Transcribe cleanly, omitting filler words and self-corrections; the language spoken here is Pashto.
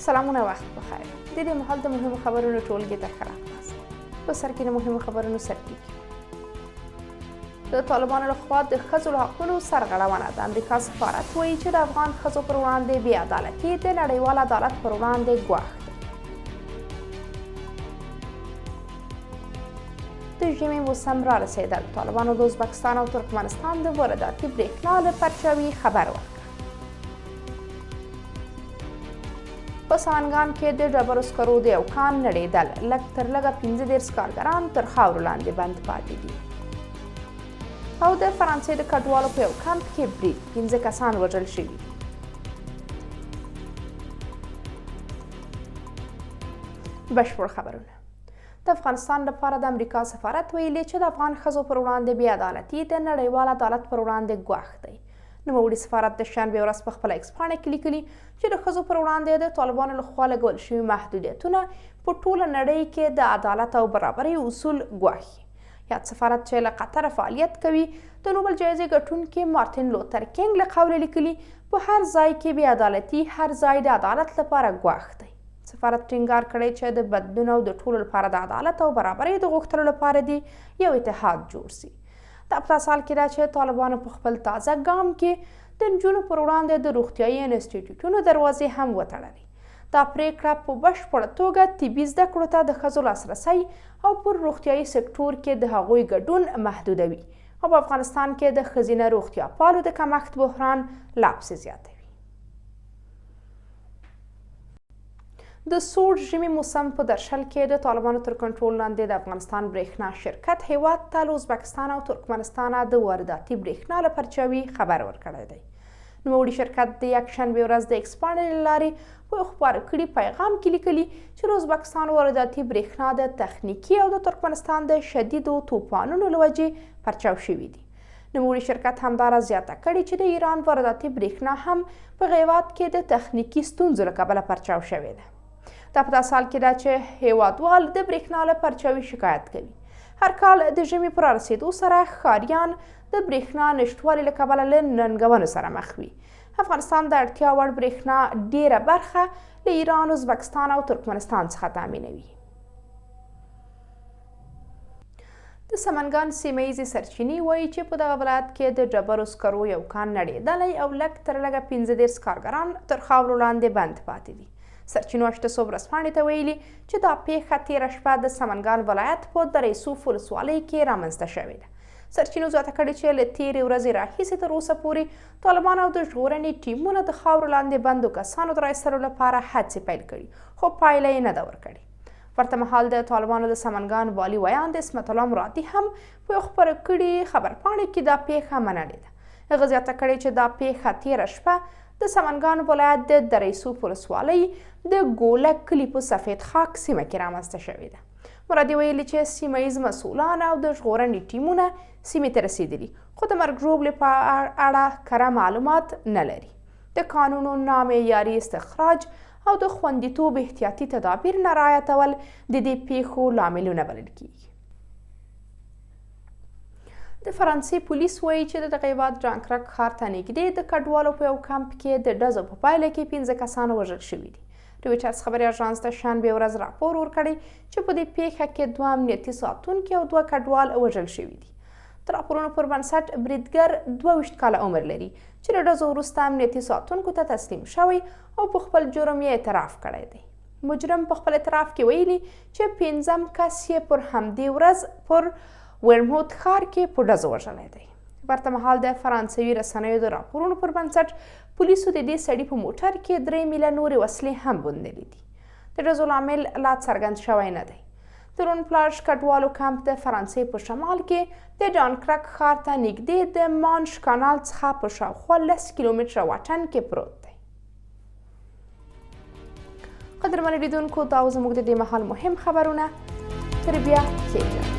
سلامونه، وخت په خیر. د دې مهال د مهمو خبرونو ټولګې ته ښه راغلاست. په سر کې د مهمو خبرونو سرټکي: د طالبانو لخوا د ښځو له حقونو سرغړونه، د امریکا سفارت وایي چې د افغان ښځو پر وړاندې بې عدالتي د نړیوال عدالت پر وړاندې ګواښ دی. د ژمي موسم را رسېدل، طالبانو د ازبکستان او ترکمنستان د وارداتي برېښنا له پرچاوي خبر ورکړ. په سمنګان کې د ډبرو سکرو د یو کان نړېدل، لږ تر لږه 35 کارګران تر خاورو لاندې بند پاتې دي. او د فرانسې د کډوالو په یو کمپ کې برید، 5 کسان وژل شوي دي. بشپړ خبرونه. د افغانستان لپاره د امریکا سفارت ویلي چې د افغان ښځو پر وړاندې بې عدالتي د نړیوال عدالت پر وړاندې ګواښ دی. نوموړي سفارت د شنبې ورځ په خپله ایکس پاڼه کې لیکلي چې د ښځو پر وړاندې د طالبانو لخوا لګول شوي محدودیتونه په ټوله نړۍ کې د عدالت او برابرۍ اصول ګواښي. یاد سفارت چې له قطره فعالیت کوي، د نوبل جایزې ګټونکي مارتین لوتر کینګ له قوله لیکلي، په هر ځای کې بې عدالتي هر ځای د عدالت لپاره ګواښ دی. سفارت ټینګار کړی چې د بدلون او د ټولو لپاره د عدالت او برابرۍ د غوښتلو لپاره دې یو اتحاد جوړ سي. دا په داسې حال کې ده چې طالبانو په خپل تازه ګام کې د نجونو پر وړاندې د روغتیايي انسټیټیوټونو دروازې هم وتړلې. دا پرېکړه په بشپړه توګه طبي زده کړو ته د ښځو لاسرسی او پر روغتیايي سکټور کې د هغوی ګډون محدودوي او په افغانستان کې د ښځینه روغتیاپالو د کمښت بحران لا پسې زیاتوي. د سوړ ژمي موسم په درشل کې د طالبانو تر کنټرول لاندې د افغانستان برېښنا شرکت هېواد ته له ازبکستان او ترکمنستانه د وارداتي برېښنا له پرچاوي خبر ورکړی دی. نوموړي شرکت د یکشنبې ورځ د ایکس پاڼې له لارې په یو خپاره کړي پیغام کې لیکلي چې له ازبکستان وارداتي برېښنا د تخنیکي او د ترکمنستان د شدیدو توپانونو له وجې پرچاو شوي دي. نوموړي شرکت همداراز زیاته کړې چې د ایران وارداتي برېښنا هم په هېواد کې د تخنیکي ستونزو له کبله پرچاو شوې ده. دا په داسې حال کې ده چې هېوادوال د برېښنا له پرچاوي شکایت کوي. هر کال د ژمي په رارسېدو سره ښاریان د برېښنا نشتوالي له کبله له ننګونو سره مخ وي. افغانستان د اړتیا وړ برېښنا ډېره برخه له ایران، ازبکستان او ترکمنستان څخه تامینوي. د سمنګان سیمه ییزې سرچینې وایي چې په دغه ولایت کې د ډبرو سکرو یو کان نړېدلی او لږ تر لږه 35 کارګران تر خاورو لاندې بند پاتې دي. سرچینو اشتسو ورځپاڼې ته ویلي چې دا پیښه تیره شپه د سمنګان ولایت په درې صوف ولسوالۍ کې رامنځته شوې ده. سرچینو زیاته کړې چې له تیرې ورځې راهیسې تر اوسه پورې طالبان او د ژغورنې ټیمونه د خاورو لاندې بندو کسانو د راایستلو لپاره هڅې پیل کړي، خو پایله یې نه ده ورکړې. ورته مهال د طالبانو د سمنګان والي ویاند عصمت الله مرادي هم په یو خپره کړي خبرپاڼه کې دا پیښه منلې ده. هغه زیاته کړې چې دا پیښه تیره شپه د سمنګان ولایت د درې صوف ولسوالۍ د ګولک کلي په سفید خاک سیمه کې رامنځته شوې ده. مرادي ویلي چې سیمه ییز مسؤلان او د ژغورنې ټیمونه سیمې ته رسېدلي، خو د مرګ ژوبلې په اړه کره معلومات نه لري. د کانونو نامعیاري استخراج او د خوندیتوب احتیاطي تدابیر نه رعایتول د دې پیښو لاملونه بلل کیږي. د فرانسې پولیس وایي چې د دغه هېواد ډانکرک ښار ته نږدې د کډوالو په یو کمپ کې د ډزو په پایله کې 5 کسان وژل شوي دي. رویټرز خبري اژانس د شنبې ورځ راپور ورکړی چې په دې پیښه کې 2 امنیتي ساتونکي او 2 کډوال وژل شوي دي. د راپورونو پر بنسټ بریدګر 22 کاله عمر لري چې له ډزو وروسته امنیتي ساتونکو ته تسلیم شوی او په خپل جرم یې اعتراف کړی دی. مجرم په خپل اعتراف کې ویلي چې پنځم کس یې پر همدې ورځ پر ورموت ښار کې په ډزو وژلی دی. ورته مهال د فرانسوي رسنیو د راپورونو پر بنسټ پولیسو د دې سړي په موټر کې 3 میله نورې وسلې هم موندلې دي. د ډزو لامل لا څرګند شوی نه دی. د رون پلاژ کډوالو کمپ د فرانسې په شمال کې د ډانکرک ښار ته نږدې د مانش کانال څخه په شاوخوا 10 کیلومتره واټن کې پروت دی. قدرمنو لیدونکو، دا و زموږ د دې مهال مهم خبرونه. تر بیا، کېږه.